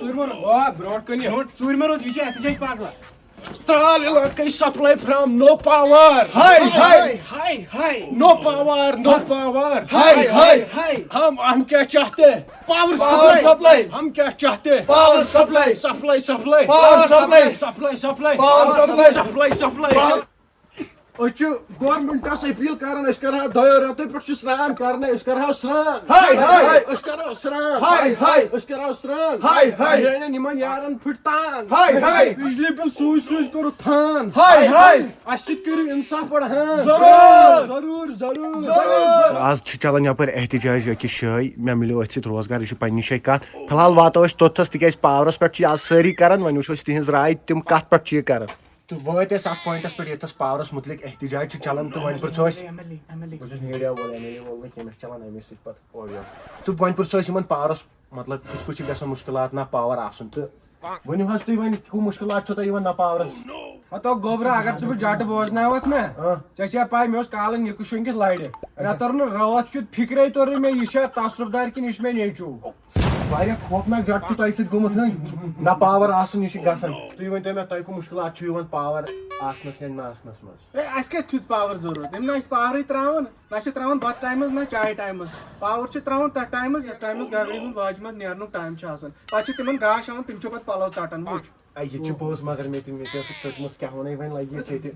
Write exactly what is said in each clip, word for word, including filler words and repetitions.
ژوٗرمہِ روز، آ، برونٛٹھ کَنہِ، ژوٗرمہِ روز، یہِ چھِ احتجاج پگہہ۔ ترال علاقے supply from no power. High, high. High high. No power, no power. ہاے، ہاے۔ ہاے۔ ہم ہم کیا چاہتے ہیں؟ Power Power supply۔ Supply. ہم کیا چاہتے ہیں؟ Power supply۔ Supply, supply. Power supply۔ Supply, supply. Power supply۔ Supply, supply. أسۍ چھِ گورمنٹس اپیل کران، أسۍ کرہاو دۄیو رٮ۪تو پٮ۪ٹھ چھُ سران کرنَے، أسۍ کرہاو سران۔ ہاے، ہاے۔ أسۍ کرہاو سران۔ ہاے، ہاے۔ أسۍ کرہاو سران۔ ہاے، ہاے۔ میٛانٮ۪ن یِمن یارن پھٕٹۍ تان۔ ہاے، ہاے۔ بجلی بل سوٗزۍ سوٗزۍ کوٚرُکھ فان۔ ہاے، ہاے۔ اَسہِ سۭتۍ کٔرِو انصاف پٲٹھۍ ہان۔ ضروٗر۔ ضروٗر، ضروٗر۔ آز چھُ چلان یپٲرۍ احتجاج أکِس جایہِ، مےٚ مِلیو أتھۍ سۭتۍ روزگار، یہِ چھُ پننہِ جایہِ کتھ۔ فی الحال واتو أسۍ توٚتتھس، تِکیازِ پاورس پٮ۪ٹھ چھِ آز سٲری کران، وۄنۍ وٕچھو أسۍ تِہنٛز راے، تِم کتھ پٮ۪ٹھ چھِ یہِ کران۔ تہٕ وٲتۍ أسۍ اتھ پوینٹس پٮ۪ٹھ، ییٚتھس پاورس مُتعلق احتجاج چھُ چلان، تہٕ وۄنۍ پرژھو أسۍ۔ بہٕ چھُس میٖڈیا وول، ایم ایل اے وول نہٕ کینٛہہ، مےٚ چھِ چلان امی سۭتۍ پتہٕ اورٕ یورٕ۔ تہٕ وۄنۍ پرژھو أسۍ یِمن پاورس مطلب کِتھ پٲٹھۍ چھِ گژھان مُشکلات نہ پاور آسُن، تہٕ ؤنِو حظ تُہۍ وۄنۍ کٕم مُشکلات چھو تۄہہِ یِوان نہ پاورس؟ ہتو گوبرا، اگر ژٕ بہٕ جٹہٕ بوزناوتھ نا، آ۔ ژےٚ چھےٚ پاے مےٚ اوس کالہٕ نِکہٕ شۄنٛگِتھ لرِ۔ مےٚ توٚر نہٕ راتھ کیُتھ فکرے، توٚر نہٕ مےٚ یہِ چھا تصرف دار کِنہٕ یہِ چھُ مےٚ نیٚچو۔ واریاہ خوفناک جٹہٕ چھُ تۄہہِ سۭتۍ گوٚمُت، ہٕنٛدۍ نہ پاور آسُن، یہِ چھُ گژھان۔ تُہۍ ؤنۍ تو مےٚ، تۄہہِ کٕم مُشکلات چھِو یِوان پاور آسنس یا نہ آسنس منٛز؟ ہے، اَسہِ کَتہِ کھیوٚت پاور ضروٗرت؟ یِم نہ اَسہِ پاورٕے ترٛاوان، نہ چھِ ترٛاوان بَتہٕ ٹایمَس، نہ چاے ٹایمَس۔ پاور چھِ ترٛاوان تَتھ ٹایمَس، یَتھ ٹایمَس گگرِ ہُنٛد واجہِ منٛز نیرنُک ٹایم چھُ آسان۔ پَتہٕ چھِ تِمَن گاش ہٮ۪وان، تِم چھِ پَتہٕ پَلو ژَٹان۔ وٕچھ۔ اے، یہِ تہِ چھِ پوٚز، مگر مےٚ تہِ، مےٚ تہِ ٲس ژٔٹمٕژ، کیٛاہ وَنَے وۄنۍ لَگہِ یہِ ژےٚ تہِ۔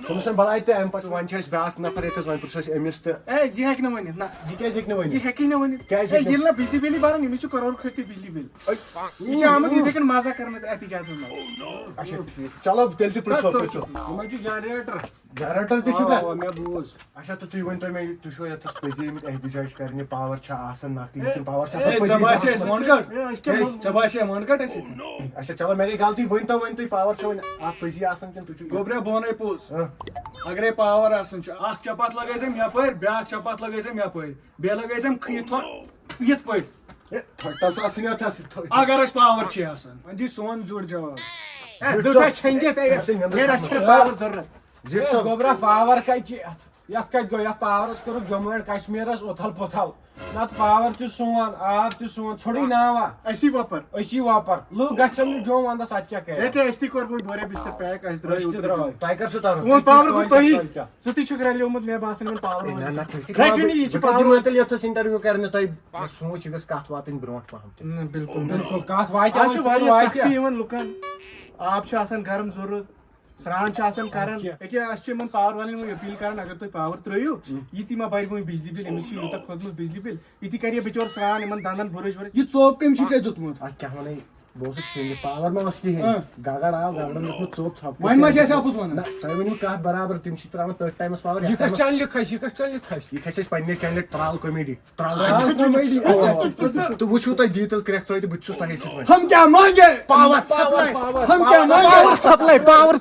ژھٕنُس وۄنۍ بَلاے تہٕ اَمہِ پَتہٕ وۄنۍ چھِ اَسہِ بیٛاکھ نفر ییٚتٮ۪س، وۄنۍ پرٛژھو أسۍ أمِس تہٕ۔ اے، یہِ ہیٚکہِ نہٕ ؤنِتھ، نہ۔ یہِ کیٛازِ ہیٚکہِ نہٕ ؤنِتھ؟ یہِ ہیٚکہِ نہٕ ؤنِتھ۔ کیٛازِ اے، ہیٚکہِ نہٕ؟ ییٚلہِ نہٕ بِجلی بِلٕے بَران، أمِس چھِ کَرور کھٔتۍ تہِ بِجلی بِل۔ اے، یہِ چھِ آمُت یِتھَے کٔنۍ مَزاق کَرنہٕ احتِجاجَس منٛز۔ اچھا، ٹھیٖک۔ چلو، تیٚلہِ تہِ پرٛژھو، پرٛژھو۔ یِمن چھُ جنریٹر۔ جنریٹر تہِ چھُ آ، کَتھ؟ آ، مےٚ بوٗز۔ اچھا، تہٕ تُہۍ ؤنۍ تو مےٚ، تُہۍ چھُوا یَتَس پٔزی آمٕتۍ احتِجاج کَرنہِ؟ پاور چھا آسان نقلی کِنہٕ پاور چھا ہے، آسان ژےٚ پٔزی باسے آسان؟ اَسہِ وَن کَڑ؟ ہے، أسۍ کیٛاہ وَنو؟ ژےٚ باسے وَن کَڑ اَسہِ ییٚتہِ؟ اچھا، چلو، مےٚ گٔے غلطی، ؤنۍ تو وۄنۍ تُہۍ پاور چھا وۄنۍ اَتھ پٔزی آسان کِنہٕ تُہۍ چھِو؟ گوٚبرا، بہٕ وَنَے پوٚز۔ ہاں۔ اگرے پاور آسان چھُ، اکھ چپاتھ لگٲے زٮ۪م یپٲرۍ، بیٛاکھ چپاتھ لگٲے زٮ۪م یپٲرۍ، بیٚیہِ لگٲے زٮ۪م کھٕنِتھ ہۄکھ یِتھ پٲٹھۍ۔ ہے، تھۄ-، تَلہٕ ژٕ اَتھ سۭتۍ، اَتھ سۭتۍ، تھۄ-، اگر اَسہِ پاور چھِ آسان، وۄنۍ دِ سون زیُٹھ جواب۔ ہے، زٕ تۄہہِ چھَنجہِ تہِ، ہے، أمۍ سٕنٛدۍ نیٚنٛدرٕ ہے، اَسہِ چھِنہٕ پاور ضروٗرت۔ زِٹھ صٲب۔ گوٚبرا، پاور کَتہِ چھِ یَتھ؟ یَتھ کَتہِ گوٚو؟ یَتھ پاورَس کوٚرُکھ جموں اینڈ کشمیٖرَس اُتھل پُتھل۔ نَتہٕ پاور چھُ سون، آب تہِ سون، ژھوٚرُے ناوا۔ اَسی وۄپَر۔ أسی وۄپَر۔ لُکھ گژھن نہٕ جوٚم وَنٛدَس، اَتہِ کیٛاہ کَرِ؟ ییٚتہِ اَسہِ تہِ کوٚر وۄنۍ بورے بِستَر پیک، اَسہِ درٛاے أسۍ تہِ اوترٕ درٛاے۔ جوٚم۔ تۄہہِ کر چھُو تَرُن؟ تُہُنٛد پاور گوٚو تۄہی۔ تۄہہِ کیٛاہ؟ ژٕ تہِ چھُکھ رَلیومُت، مےٚ باسان یِمَن پاور ہے، نہ، وٲلۍ نہ، سۭتۍ۔ تُہۍ کیٛاہ رَٹِو نہٕ یہِ چھِ تُہۍ پاور۔ مٲنۍ تیٚلہِ یَتھ أسۍ انٹرویو کَرنہِ تۄہہِ، مےٚ سوٗنٛچ یہِ گژھِ کَتھ واتٕنۍ برونٛٹھ پَہَم تہِ۔ نہ، بِلکُل، بِلکُل۔ بِلکُل، کَتھ واتہِ آز چھِ وۄنۍ، واریاہ واتہِ۔ سختی یِوان لُکَن۔ آب چھُ آسان گرم ضروٗرت، سرٛان چھُ آسان کَران۔ کیٛاہ؟ أکیاہ اَسہِ چھِ یِمَن پاور والٮ۪ن وۄنۍ اپیل کَران، اگر تُہۍ پاور ترٛٲیِو، یہِ تہِ ما بَرِ وۄنۍ بِجلی بِل؟ أمِس چھِ یوٗتاہ کھوٚتمُت بِجلی بِل، یہِ تہِ کَرِ یہِ بِچور سرٛان، یِمَن دَنٛدَن بُرٕش وُرٕش۔ یہِ ژوٚپ کٔمۍ چھُے ژےٚ دیُتمُت؟ اَتھ کیٛاہ وَنَے؟ بہٕ اوسُس شیٚنٛگِتھ، پاور ما اوس کِہیٖنۍ؟ ہاں۔ گگر آو، گگرن دیُتمُت ژوٚپ ژھۄپہٕ۔ وۄنۍ ما چھِ اَسہِ اَپُز وَنان؟ نہ، تۄہہِ ؤنِو کَتھ برابر، تِم چھِ ترٛاوان تٔتھۍ ٹایمَس پاور، یہِ یَتھ کَتھ ٹایمَس۔ چَنلہِ کھَسہِ، یہِ کَتھ چَنلہِ کھَسہِ؟ یہِ کھسہِ اَسہِ پننہِ چینلہِ ترٛال کامیڈی۔ ترٛال ترٛال کامیڈی۔ آ۔ تہٕ وٕچھِو تُہۍ دِیِو تیٚلہِ کرٛٮ۪کھ تُہۍ تہٕ بہٕ تہِ چھُس تۄہے سۭتۍ وۄنۍ۔ ہم کیا مانگے؟ Power power, supply. پاور، ہم کیا پاور، مانگے؟ Power supply, power